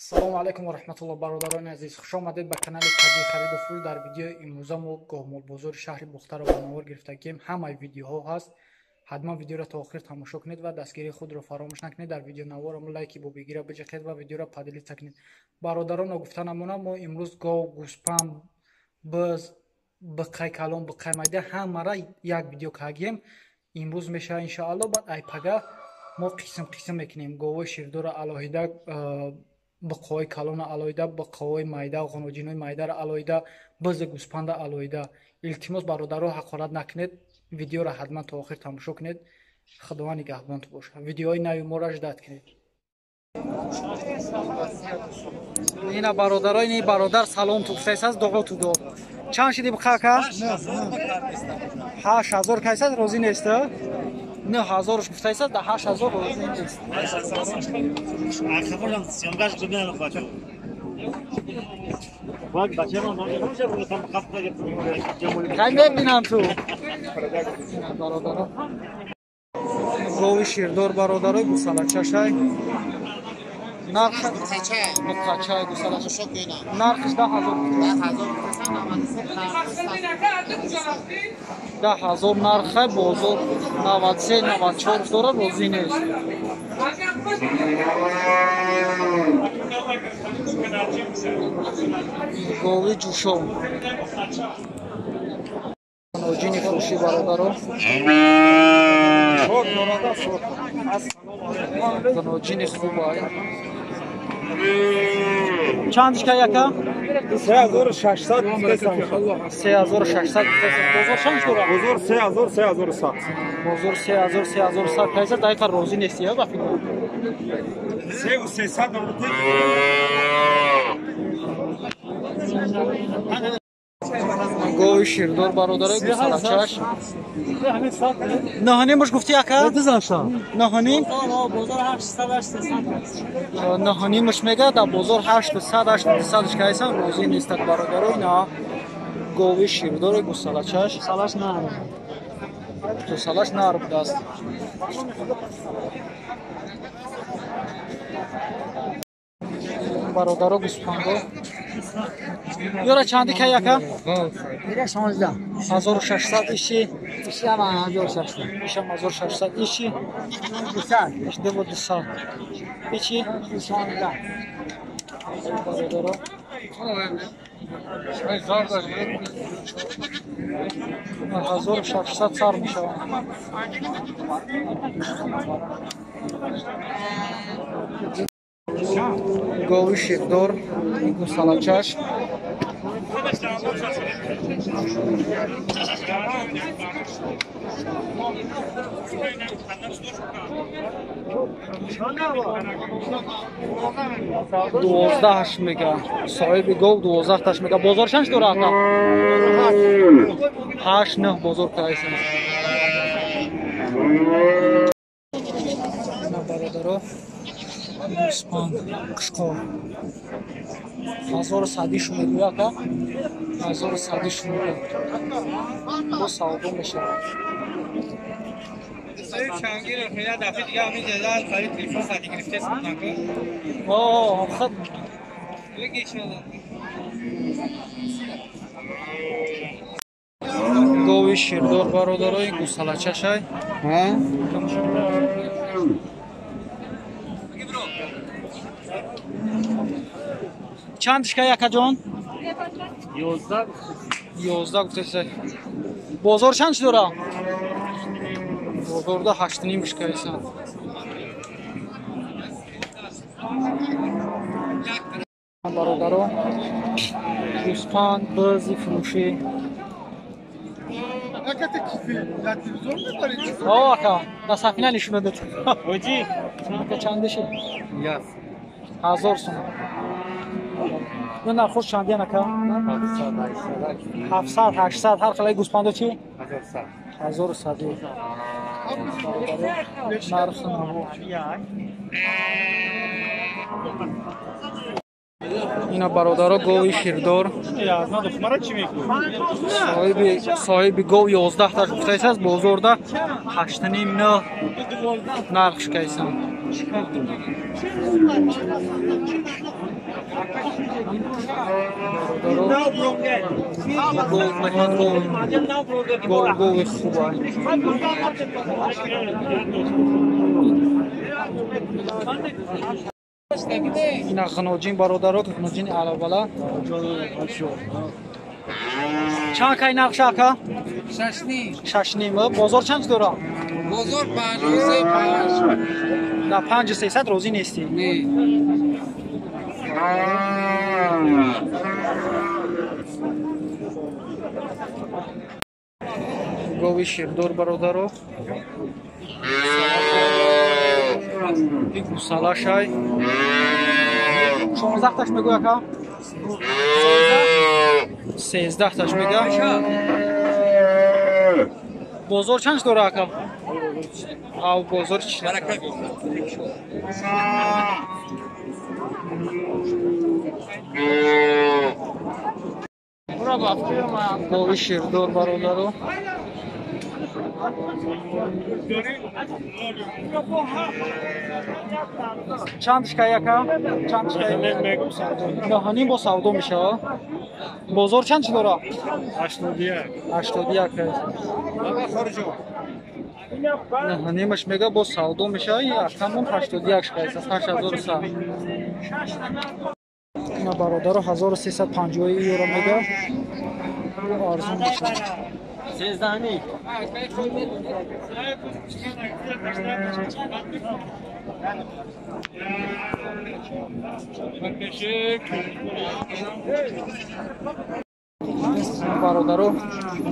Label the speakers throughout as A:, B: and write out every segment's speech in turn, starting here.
A: Салому алайкум ва раҳматуллоҳ, бародарони азиз, хуш омадед ба канали Таҷи хариду фурӯш. Дар видеои имрӯза мо гоҳмолбозори шаҳри Бохтарро ба навор гирифтагием. Ҳамаи видеоҳо ҳаст. Ҳатман видеоро то охир тамошо кунед ва дастгирии худро фаромӯш накунед. Дар видеонавор лайки бобигира биҷақед ва видеоро поделиться кунед. Бародарон, ногуфта намонам, мо имрӯз гов, гӯспанд, биз, биқай калон, биқай майда ҳамаро як видео кардем. Имрӯз мешава иншоалло, баъд айпага мо қисм қисм мекунем. Говои ширдорро алоҳида, биқои калона алоҳида, биқои майда, ғуноҷинои майдаро алоҳида, бизи гӯспанда алоҳида. Илтимос, бародаро, ҳақорат накунед, видеоро ҳатман то охир тамошо кунед. Худованд нигаҳбонтон бошад. Видеои нави моро ждать кунед. Ина бародаро, ини бародар салом ту гуфтааст, дуо ту дод. Чанд шиди биқака? 8000 кайсад, розӣ нест? 9000 гуфтааст, да 8000 розӣ нест. Кай мебинам ту? Бародаро. Гови ширдор бародаро, гусалачашай. Нарх биқачай гусалача. Нархш 10000. 10000 нархе, бозор 93 94 дора, розӣ нест. Гови ҷӯшон. Ноҷини фурӯшӣ бародаро. Ноҷини хубай. Чанд шка яка?
B: 3600.
A: 3600. Бозор чанд дора?
B: Бозор 3000, 3100.
A: Бозор 3000, 3100 кайса, дақиқа розӣ нести, я ба фикр.
B: 3300 рубл.
A: Гови ширдор бародарои гусалачаш. Наҳаним бош гуфти яка? Наҳаним? Наҳанимаш мега, дар бозор 800 800 кайсан, розӣ нестад бародаро. Ина гови ширдори гусалачаш. Гусалаш нар будааст. Бародаро, гӯспандо. Ёра чанди кай яка?
C: 16.
A: 1600 иши?
C: Ишам 1600.
A: Ишам 1600 иши?
C: 200.
A: Иш 200. Ичи?
C: 16.
A: Бародаро. 1600 сар мешаванд. Гови ширдор, гусалачаш. Дувоздаҳаш мега. Соҳиби гов 12таш мега. Бозор чанд дора ака? 8 9 бозор кайса. Бародаро, гӯспанд қишқо 1100 шу мегӯя ака, 1100 шу мегӯя, бо савдо мешавад. Гови ширдор бародарои гусалачашай. Чанд шка якаҷон?
B: 11.
A: 11 гуфтеса. Бозор чанд дора? Бозорда 8.5 шка эса. Бародаро, гӯспанд, бизи фурӯшӣ. Ака, да сафина нишон дод.
B: Оҷи,
A: ака чандиши? 1000 сум. Нархош чандиян ака? 700, 800, ҳар хелаи гӯспандо чи? 1100. Нархи наво. Ина бародаро гови ширдор. Соҳиби гов 11 таш гуфтааст, бозорда 8.5 9 нархш кайсан. Гов гови хуба. Ина ғноҷин бародаро, ғноҷини алабала. Чанд кай нархш ака? 6.5. Бозор чанд дора?
D: Бозор 5.3.
A: На 5.300 розӣ нестӣ?
D: Не.
A: Гови ширдор бародаро. Гусалашай. 16 таш мегӯ ака? 13 таш мега. Бозор чанд дора ака? Ав бозор чи? Гови ширдор бародаро. Чанд шкай ака? Чанд шкай? 9.5 бо савдо мешава. Бозор чанд чи дора?
B: 81.
A: 81. 9.5 мега бо савдо мешава. Акамон 81 шкай аст. 8100. Ина бародаро 1350 евро мега. Арзон мешава.
B: 13.5.
A: Бародаро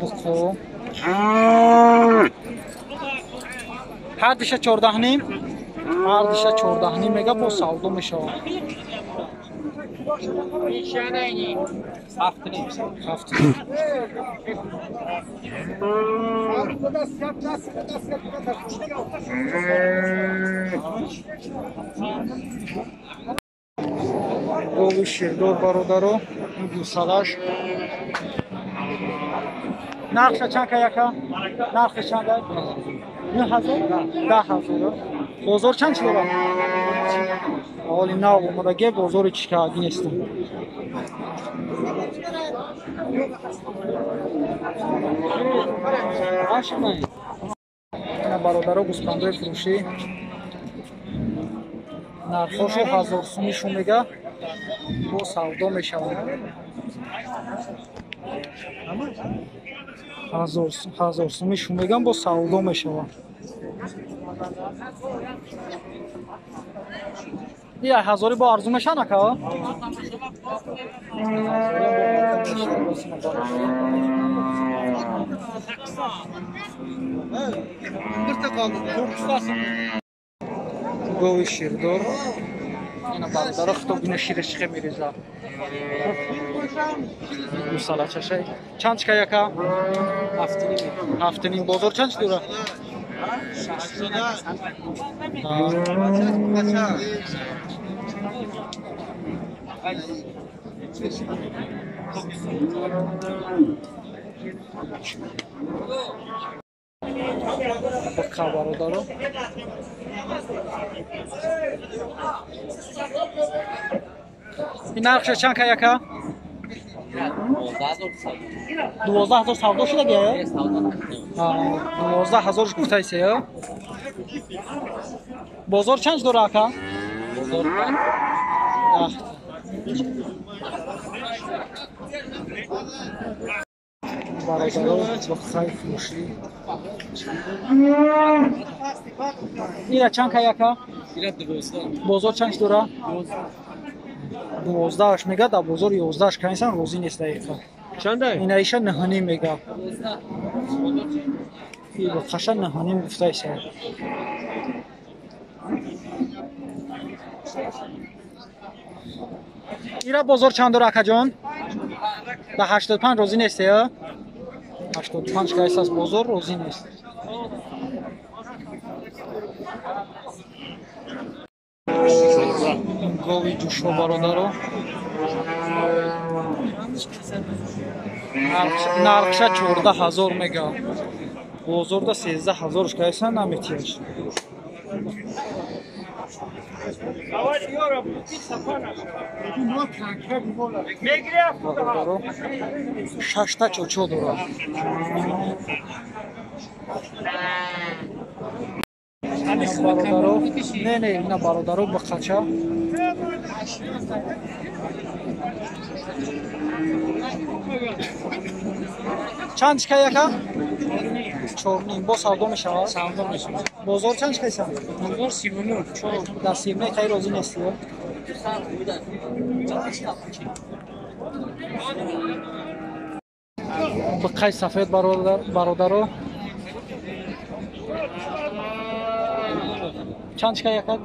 A: буқо ҳар диша 14.5, ҳар диша 14.5 мега бо савдо мешавад. 7.5. Гови ширдор бародаро, гусалаш. Нархша чанд кай ака? Нархи чанд ай? 9000? 10000. Бозор чанд чи дорад? Ҳоли нав омадаге бозори чикаги нестам. Бародаро гӯсфандои фурӯшӣ нархҳошо 1000 сумишу мега бо савдо мешаванд. 1000 сумишу меган бо савдо мешаванд. Я ҳазори бо арзу мешаванд ака? Гови ширдор. Ина бародаро хито бина шираш чихе мереза. Гусалачашай. Чанд чика яка? 7.5. Бозор чанд чи дора? Бқа бародаро. Ин нархша чанд кай ака? 12000 савдо шудаги? 12000 гуфтайсе? Бозор чанд дора ака?
D: Бозор
A: 10. Бародаро баққаи фурӯшӣ. Ира чанд кай ака? Бозор чанд дора? 12 мега, дар бозор 11 кайсан розӣ нест дақиқа.
B: Чандай?
A: Ина иша 9.5 мега. Қаша 9.5 гуфтайса. Ира бозор чанд дора акаҷон? Ба 85 розӣ несте, ё? 85 кайсас бозор розӣ нест. Гови ҷӯшо бародаро. Нархша 14,000 мега. Бозорда 13,000 кайсан наметияш. Бародаро, шашта чочо дорад. Бародаро, не не, ина бародаро бақача. Чанд чика яка? 4.5. Бо савдо мешавад?
B: Савдо мешавад.
A: Бозор чанд чика исан?
B: Бозор 39.
A: 4. Дар 39 қай розӣ нестӣ? Бақай сафед бародаро. Чанд чика яка?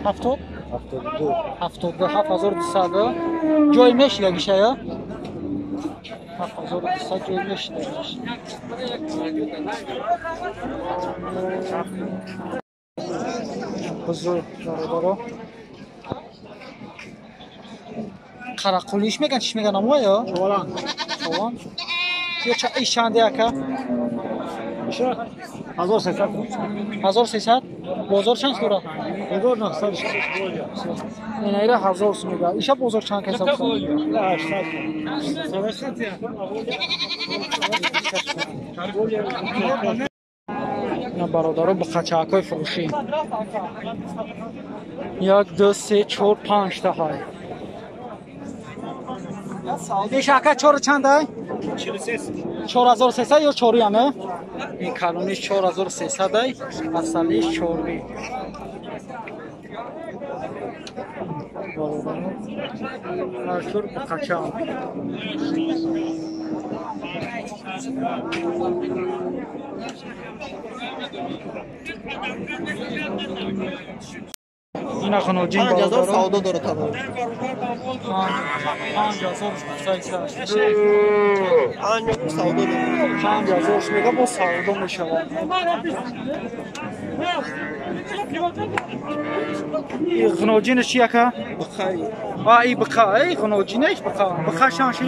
A: 70? 72. 72. 7200. Ҷой мешидагишая? 7200 ҷой мешидагиш. Бузург бародаро. Қарақулиш меган, чиш меган амоя?
B: Чолан.
A: Чолан. Ё иш чанде ака?
B: 1300.
A: 1300? Бозор чанд дорад?
B: Бозор 900.
A: Ина 1000 сум мега. Иша бозор чанд каса?
B: 800.
A: Ина бародаро бақачаакҳои фурӯшӣ. 1 2 3 4 5 та ҳай. Иш ака 4 чанд ай? 4300 ё 4 яне? Ин калониш 4300 ай, асалиш 4. Бародаро, ҳар бақача. Ина хунуҷин бародаро.
D: 5000 савдо дорад тамом.
A: 5000 гуфтаиса.
D: 5000 савдо дорад.
A: 5000 мега бо савдо мешавад. И хунуҷинаш чи яка?
D: Бақай.
A: А и бақа, эй хунуҷинаш бақа. Бақа шанши?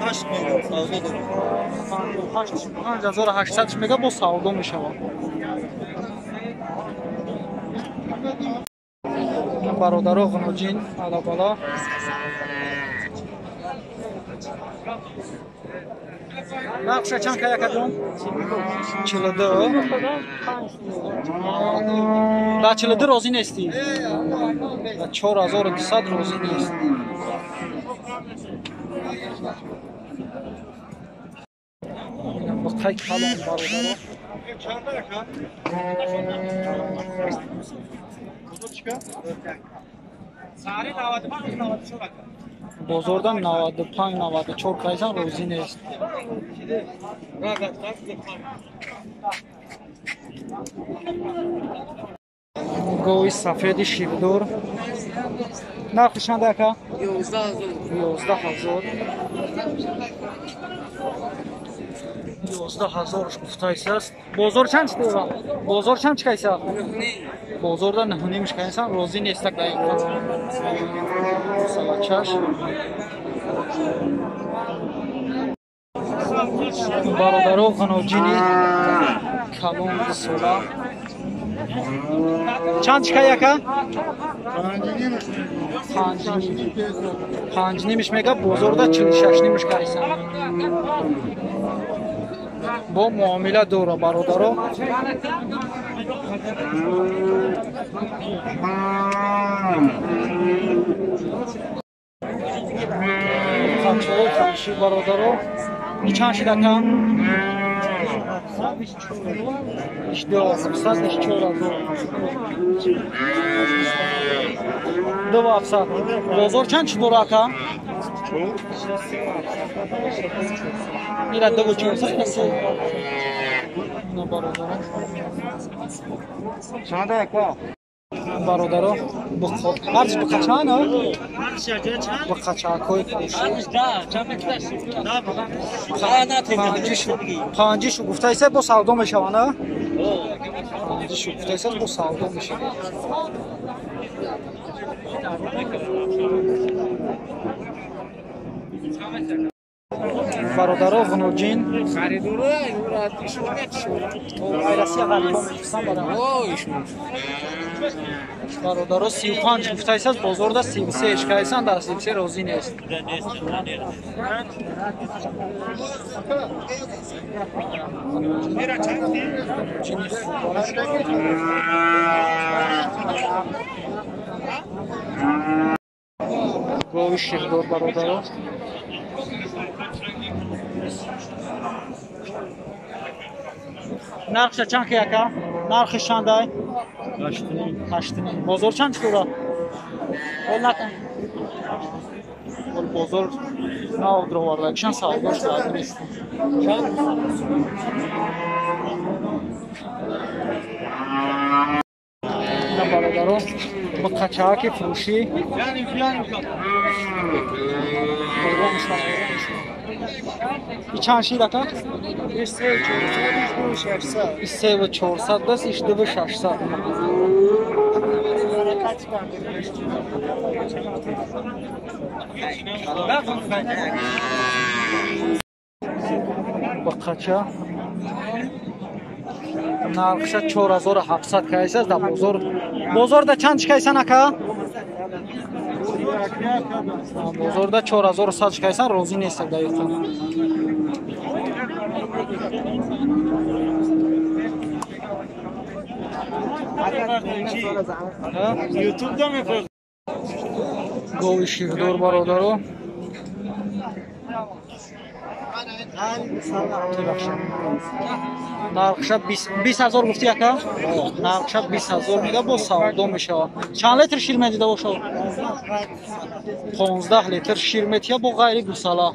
D: 8 мега савдо дорад.
A: 5800 мега бо савдо мешавад. Бародаро ғуноҷин алабала. Нархша чанд кая кадом? 42. Да 42 розӣ нестӣ? Да 4200 розӣ нест. Бақай калон бародаро. Бозорда 95-94 кайсан розӣ нест. Гови сафеди ширдор. Нархи чанд ака? 11000. 11000 гуфтаисаст. Бозор чанд дора? Бозор чанд чикайса? Бозорда 9.5 кайсан розӣ нестак дар ин қад. Салачаш. Бародаро ғаноҷини калон дусола. Чанд чикай ака? 5.5 мега бозорда 46.5 кайсан. Бо муомила дора бародаро. Қачаҳои фурӯшӣ бародаро. И чанд шид ака? 2704 ҳазор. 2700. Бозор чанд чӣ дора ака? Ира 2400 ира 3. Ина бародаро.
D: Чанд ака?
A: Бародаро, арз буқачаан? Буқачаакҳои фурӯшӣ. Панҷишу гуфтаиса бо савдо мешаванд, а? Панҷишу гуфтаиса бо савдо мешаванд. Бародаро, ғуноҷин Россия ғарибо мефирсан. Бародаро, 35 гуфтаисаз, бозорда 33 ишкайсан, дар 33 розӣ нест. Гови ширдор, бародаро. Нархша чанд ки яка? Нархиш чандай? 8.5. Бозор чанд чӣ? Ол накун. Ол бозор нав дровардагишан савдош лозим нест. Ина бародаро, буқачааки фурӯшӣ. Чанд шид ака? 3400 даст, иш 2600. Буқача нархша 4700 кайсас дар бозор. Бозорда чанд чикайсан ака? Бозорда 4100 чикайсан, розӣ нест даиқан. Гови ширдор, бародаро. Нархша 20 000 гуфти яка? Нархша 20 000 мега, бо савдо мешавад. Чанд литр шир медида бошад? 15 литр шир метиҳа бо ғайри гусала.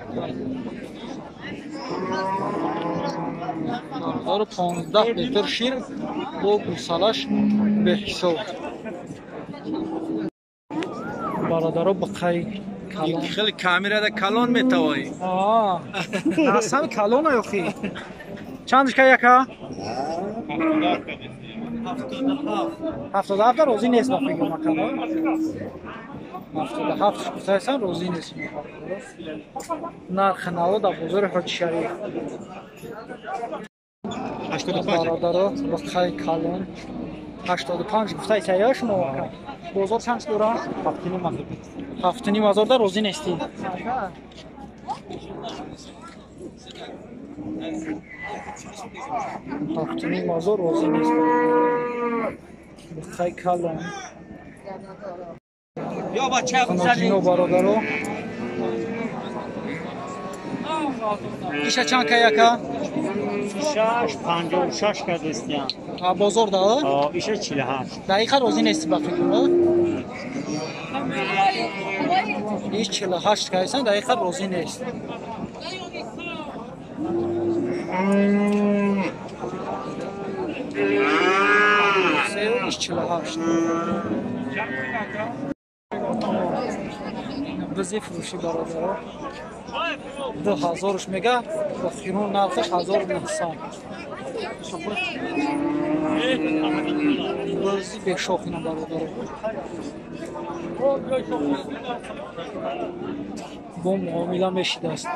A: 15 литр шир бо гусалаш беҳисоб. Бародаро, буқаи калон.
B: Хеле камерада калон метавоӣ.
A: Асан калона ёхи. Чандш ка яка? 77 розӣ нест ба фикр макан. 77 гуфтаасан, розӣ нест. Нархи наво дар бозори Ҳоҷи Шариф. Бародаро, буқаи калон 85 гуфтаиса ё шумо ака? Бозор чанд дора? 7.5 ҳазор да розӣ нестӣ. 7.5 ҳазор розӣ нест. Буқаи калон. Ҷино, бародаро. Иша чанд ка яка?
B: 56 кардестиям.
A: Бозор да?
B: Иша 48.
A: Дақиқа розӣ нестӣ ба фикр? Иш 48 кайсан, дақиқа розӣ нест. Иш 48. Бизи фурӯшӣ, бародаро. 2000-ш мега, охирон нархаш 1900. Бизи бешох ина, бародаро. Бо муомила мешидааст.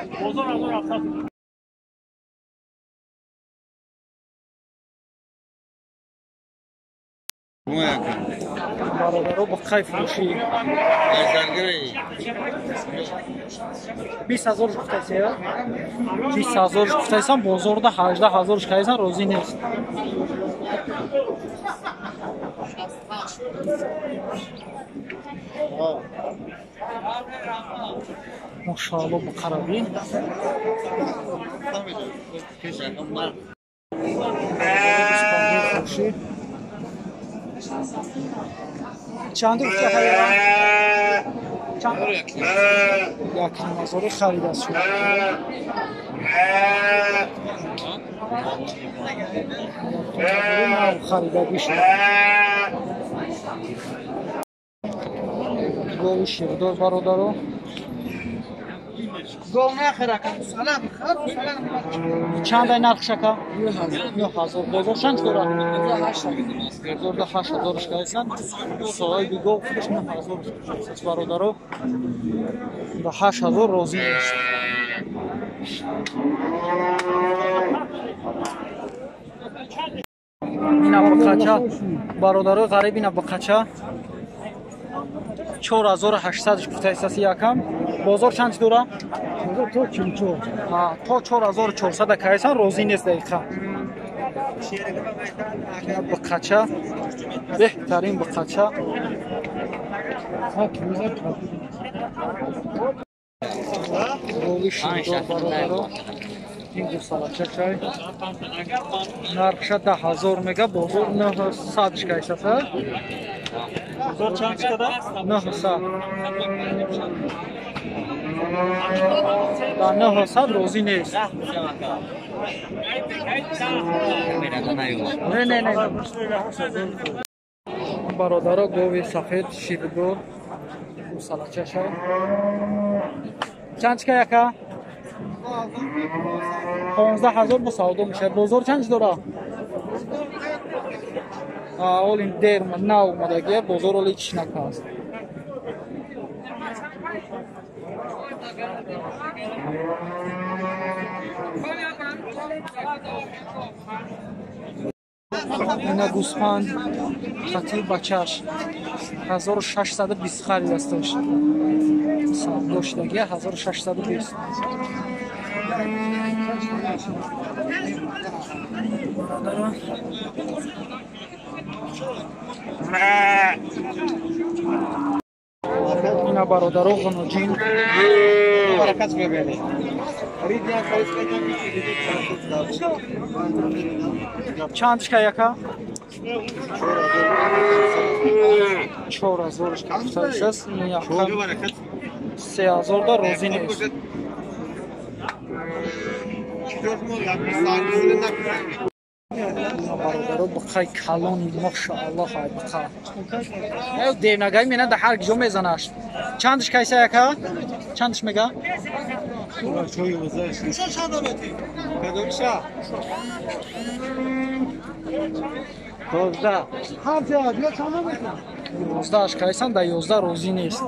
A: Бародаро, буқаи фурӯшӣ 20 000 гуфтаиса, 20 000 гуфтаисан, бозорда 18 000 кайсан, розӣ нест. Мошаалло, буқараби. Фурӯшӣ чанду гуфта харидам? 1.5 ҳазори харид аст шуд. Харидагӣ шуд. Гови ширдор бародаро.
C: Гов нахер ака, салам, хар салам.
A: Чанд ай нарх шака? 9000. Бозор чанд дорад? 8000. Бозорда 8000 шкайсан. Соҳиби гов худаш 9000 бародаро. Ба 8000 розӣ нест. Ина бақача бародаро ғариб ина бақача 4800 гуфтаистаси якам. Бозор чанд дора?
C: То 44.
A: То 4400 кайсан розӣ нест дақиқа. Бақача беҳтарин бақача. Рови ширдор бародаро. Ин гусалача чай. Нархша 10000 мега, бозор 900 кайсаса.
B: Бозор чанд чиқада?
A: 900. Да 900 розӣ нест. Не, не, не. Бародаро гови сафед ширдор гусалача шай. Чанд чика яка? 15000 бо савдо мешавад. Бозор чанд дора? Ол ин дер нав омадагия, бозор оли чиш накааст. Ина гӯсфанд хати бачаш 1620 харид асташ. Савдо шудагия 1620. Ина бародаро ғуноҷин. Чанд шка яка? 4000 шка гуфтаистаст. 3000 да розӣ нест. Бародаро бақай калони мошааллоҳ ай бақа. Э девнагаи мена да ҳар ҷо мезанаш. Чандш кайса яка? Чандш мега? 11 кайсан да 11 розӣ нест.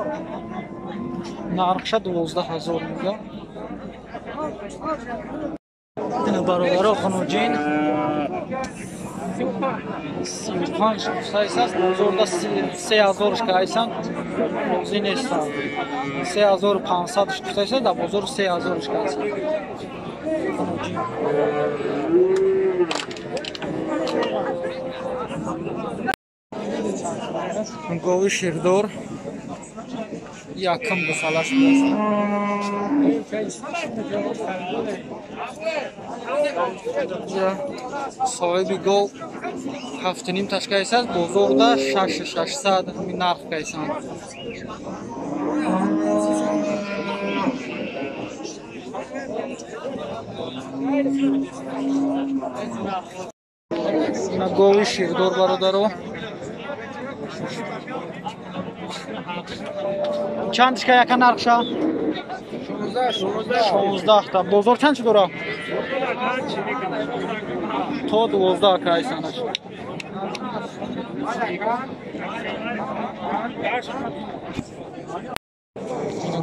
A: Нархша 12000 мега. Ина бародаро хунуҷин 35 гуфтаистаст, бозорда 3000 кайсан розӣ нестанд. 3500 гуфтаистаст, дар бозор 3000 кайсан. Гови ширдор якум гусала шудааст. Соҳиби гов 7,5 ташкайсад, бозорда 6,600 нарх кайсанд. Гови ширдор бародаро. Чанд шка яка нархша? 16 та. Бозор чанд чи дора? То 12 кайсанаш.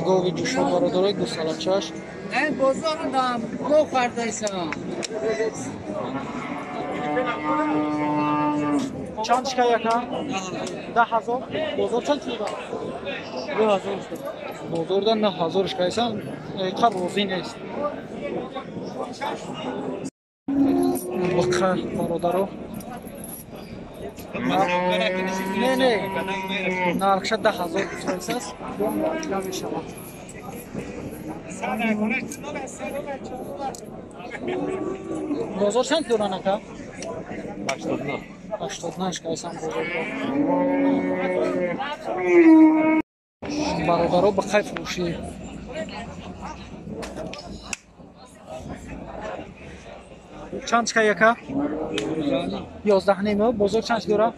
A: Гови ҷушо бародаро гусалачаш.
C: Не бозор дам, гов хардайсан.
A: Чанд шка яка? 10000. Бозор чанд чи дора? 9000. Бозорда 9000 шкайсан, қар розӣ нест. Бақа бародаро. Не, не. Нархша 10000 гуфтаистаст. Намешавад. Бозор чанд доран ака?
B: 89.
A: 89 шкайсан бозорда. Бародаро ба қай фурӯшӣ. Чанд чика яка? 11 ним. Бозор чанд дора?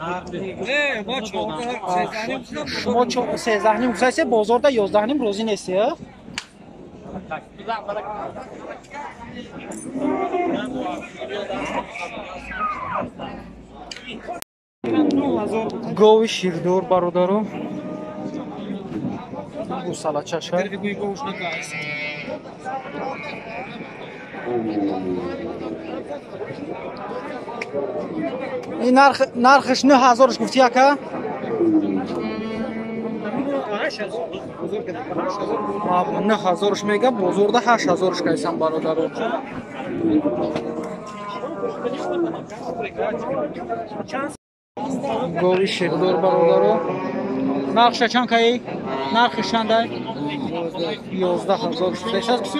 A: Шумо 13 ним гуфтаед, бозорда 11 ним розӣ нестӣ? Гови ширдор бародаро. Гусалачаша. Ин нархш 9000 гуфти яка? 9000 мега, бозорда 8000 кайсан бародаро. Гови ширдор бародаро. Нархша чанд каи? Нархш чандай? 11000 шудааст.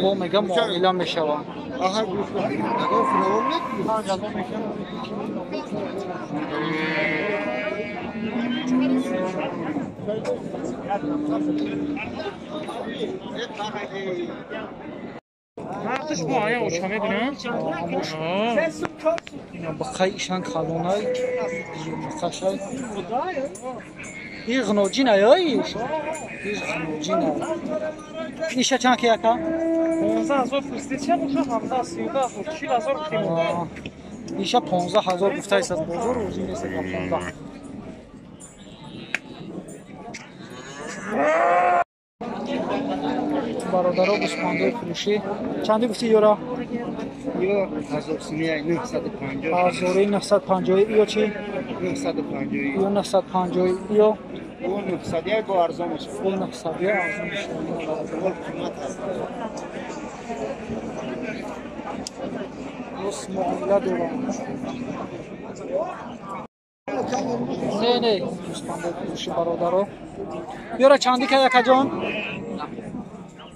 A: Бо мега муомила мешавад.
B: Нархш муайян оча мебинам.
A: Бақай ишан калонай, бақашай. И ғноҷина ё иш? Иш ғноҷина. Иша чанд ки яка?
B: 15000 фурсти ча боша 17 13000 40000 гуфтем.
A: Иша 15000 гуфтааст бозор розӣ нест ба 15. Бародаро гӯсфандои фурӯшӣ чанди гуфти ёра?
C: Ё 1950.
A: 1950 ё чӣ?
C: 950.
A: Ё 950 ё
C: 900 бо арзон мешавад.
A: Бо 900 арзон мешавад.
C: Қимат аст.
A: Боз муомила дорам. Не, не, гӯсфандои фурӯшӣ бародаро. Ёра чанди ка якаҷон?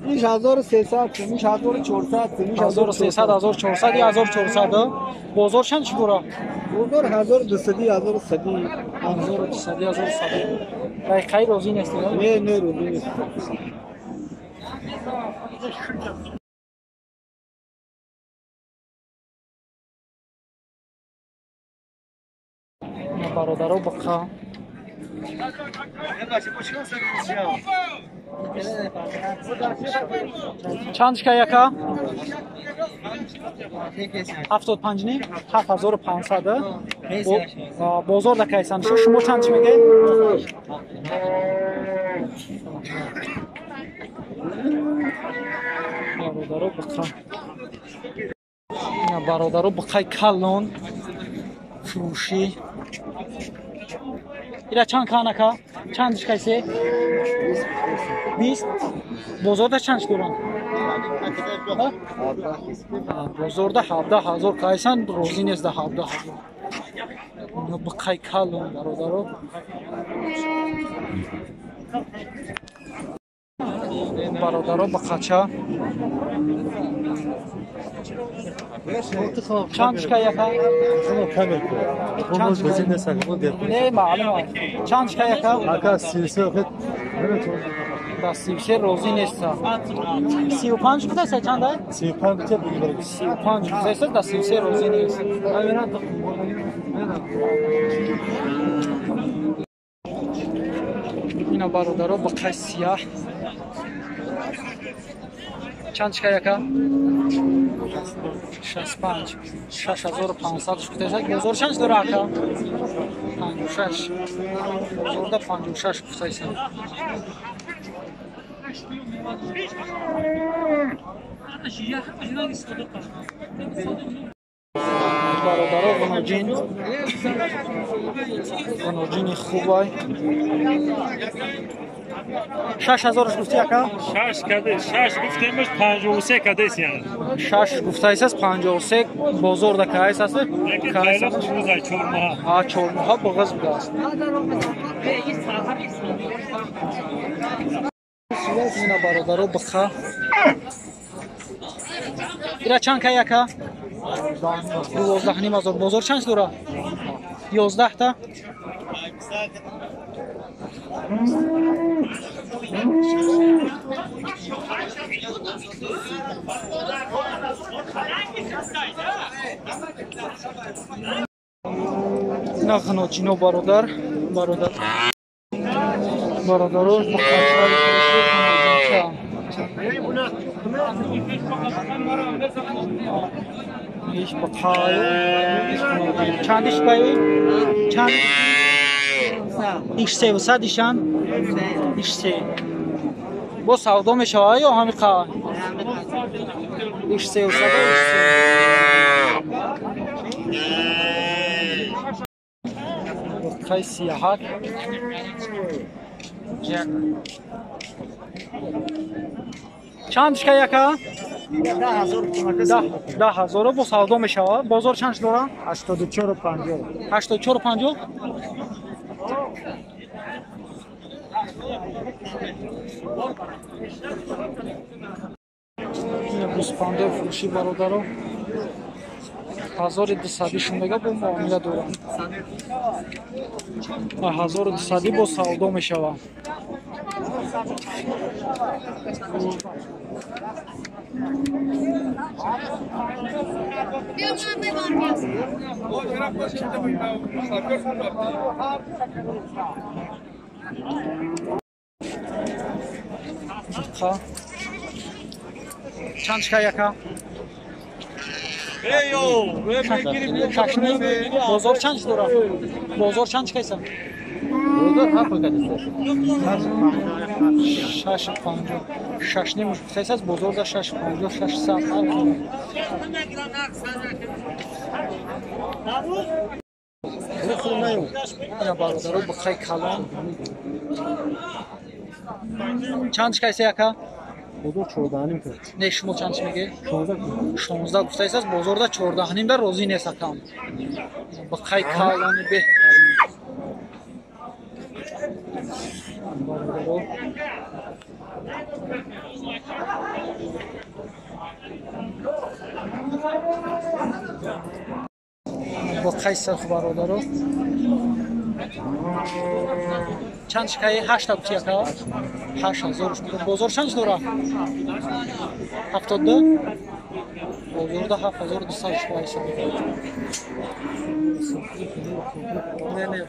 C: 1300, 1400,
A: 1300, 1400, 1400. Бозор чанд чӣ дора?
C: Бозор 1200, 1100.
A: 1200, 1100. Дақиқаи розӣ нестӣ?
C: Не, не, розӣ нест.
A: Бародаро бақа. Чанд шка яка? 75 ним? 7500. Бозор да кайсан. Шумо чанд чӣ мегӯед? Бародаро бақа. Бародаро бақай калон фурӯшӣ. Ира чанд канака? Чанд шкайсе? 20. Бозорда чанд доранд? Бозорда 17000 кайсан, розӣ нест да 17000. Бақай калон бародаро. Бародаро бақача. Чанд шка яка? Не, маълум. Чанд шка яка?
B: Ака 33.
A: Да 33 розӣ нест. 35 гуфтаст чанда?
B: 35 бигир.
A: 35 гуфтаст, да 33 розӣ нест. Ина бародаро бақай сияҳ. Чанд шка яка? 65. 6500 гуфтаст. Бозор чанд дора ака? 56. Бозорда 56 гуфтаст. Бародаро ғноҷин. Ғноҷини хубай. 6000 гуфти ака?
B: 6 каде, 6 гуфтемш 53 кадес яъне.
A: 6 гуфтаисас 53 бозорда кайс аст?
B: Кайс 4 моҳ.
A: А 4 моҳ бағаз будааст. Ина бародаро бақа. Ира чанд кай ака? 12500. Бозор чанд дора? 11 та. Нахно чино бародар, бародар. Бародарош бо қачқари иш ба қаю чандиш баи чанд иш севу сад ишан иш се бо савдо мешавад ё ҳами қа иш севу сад иш се қай сияҳак чанд шка яка? 10 000 бо савдо мешавад. Бозор чанд дора?
C: 84,50.
A: 84,50. Гӯспандаи фурӯшӣ бародаро 1200 шумега бо муомила доранд. 1200 бо савдо мешавад. Чанд шка яка? Шашни бозор чанд дора? Бозор чанд шкайса?
C: Бозор ҳафт кадиса.
A: 6,50. Шашни мушкайсас бозор за 6,50 600. Ина бародаро бақай калон. Чанд шкайса яка?
C: Бозор 14,5 кунад.
A: Не, шумо чанд меге?
C: 16.
A: 16 гуфтаисаз бозорда 14,5 да розӣ нест акам. Бақай калони беҳтарин. Бародаро. Бақай сарх бародаро. Чанд шикаи? 8 гуфти яка? 8000. Бозор чанд дора? 72? Бозорда 7200 шикаиса. Не, не.